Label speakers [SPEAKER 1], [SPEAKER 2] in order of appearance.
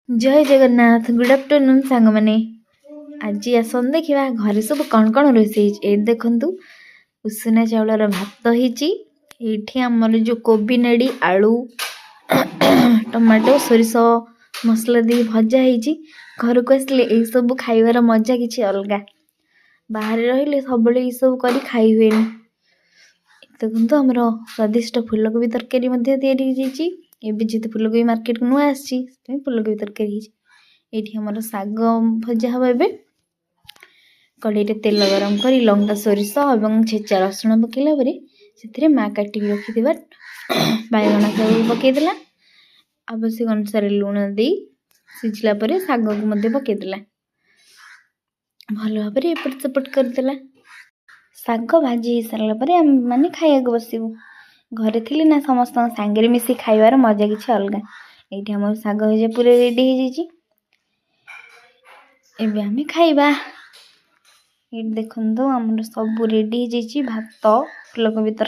[SPEAKER 1] ଜୟ Jagannath. Good afternoon ସାଙ୍ଗମାନେ। ଆଜି ଆସନ୍ତୁ ଦେଖିବା ଘରେ ସବୁ କ'ଣ କ'ଣ ରୋଷେଇ ହେଇଛି। ଏଇଠି ଦେଖନ୍ତୁ, ଉଷୁନା ଚାଉଳର ଭାତ ହେଇଛି। ଏଇଠି ଆମର ଯେଉଁ କୋବି ନାଡ଼ି, ଆଳୁ, ଟମାଟୋ, ସୋରିଷ ମସଲା ଦେଇ ଭଜା ହେଇଛି। ଘରକୁ ଆସିଲେ ଏଇସବୁ ଖାଇବାର ମଜା କିଛି ଅଲଗା। ବାହାରେ ରହିଲେ ସବୁବେଳେ ଏଇସବୁ କରି ଖାଇ ହୁଏନି। ଦେଖନ୍ତୁ, ଆମର ସ୍ୱାଦିଷ୍ଟ ଫୁଲକୋବି ତରକାରୀ ମଧ୍ୟ ତିଆରି ହେଇଯାଇଛି। ଏବେ ଯେହେତୁ ଫୁଲକୋବି ମାର୍କେଟକୁ ନୂଆ ଆସିଛି, ସେଥିପାଇଁ ଫୁଲକୋବି ତରକାରୀ ହେଇଛି। ଏଇଠି ଆମର ଶାଗ ଭଜା ହେବ। ଏବେ କଢ଼େଇରେ ତେଲ ଗରମ କରି ଲଙ୍କା, ସୋରିଷ ଏବଂ ଛେଚା ରସୁଣ ପକାଇଲା ପରେ ସେଥିରେ ମା କାଟିକି ରଖିଥିବା ବାଇଗଣ ସବୁ ପକାଇଦେଲା। ଆବଶ୍ୟକ ଅନୁସାରେ ଲୁଣ ଦେଇ ସିଝିଲା ପରେ ଶାଗକୁ ମଧ୍ୟ ପକାଇଦେଲା। ଭଲ ଭାବରେ ଏପଟ ସେପଟ କରିଦେଲା। ଶାଗ ଭାଜି ହେଇସାରିଲା ପରେ ଆମେମାନେ ଖାଇବାକୁ ବସିବୁ। ଘରେ ଥିଲେ ନା ସମସ୍ତଙ୍କ ସାଙ୍ଗରେ ମିଶି ଖାଇବାର ମଜା କିଛି ଅଲଗା। ଏଇଠି ଆମର ଶାଗ ଭଜା ପୁରା ରେଡ଼ି ହେଇଯାଇଛି। ଏବେ ଆମେ ଖାଇବା। ଏଇଠି ଦେଖନ୍ତୁ, ଆମର ସବୁ ରେଡ଼ି ହେଇଯାଇଛି, ଭାତ, ଫୁଲକୋବି ତରକାରୀ।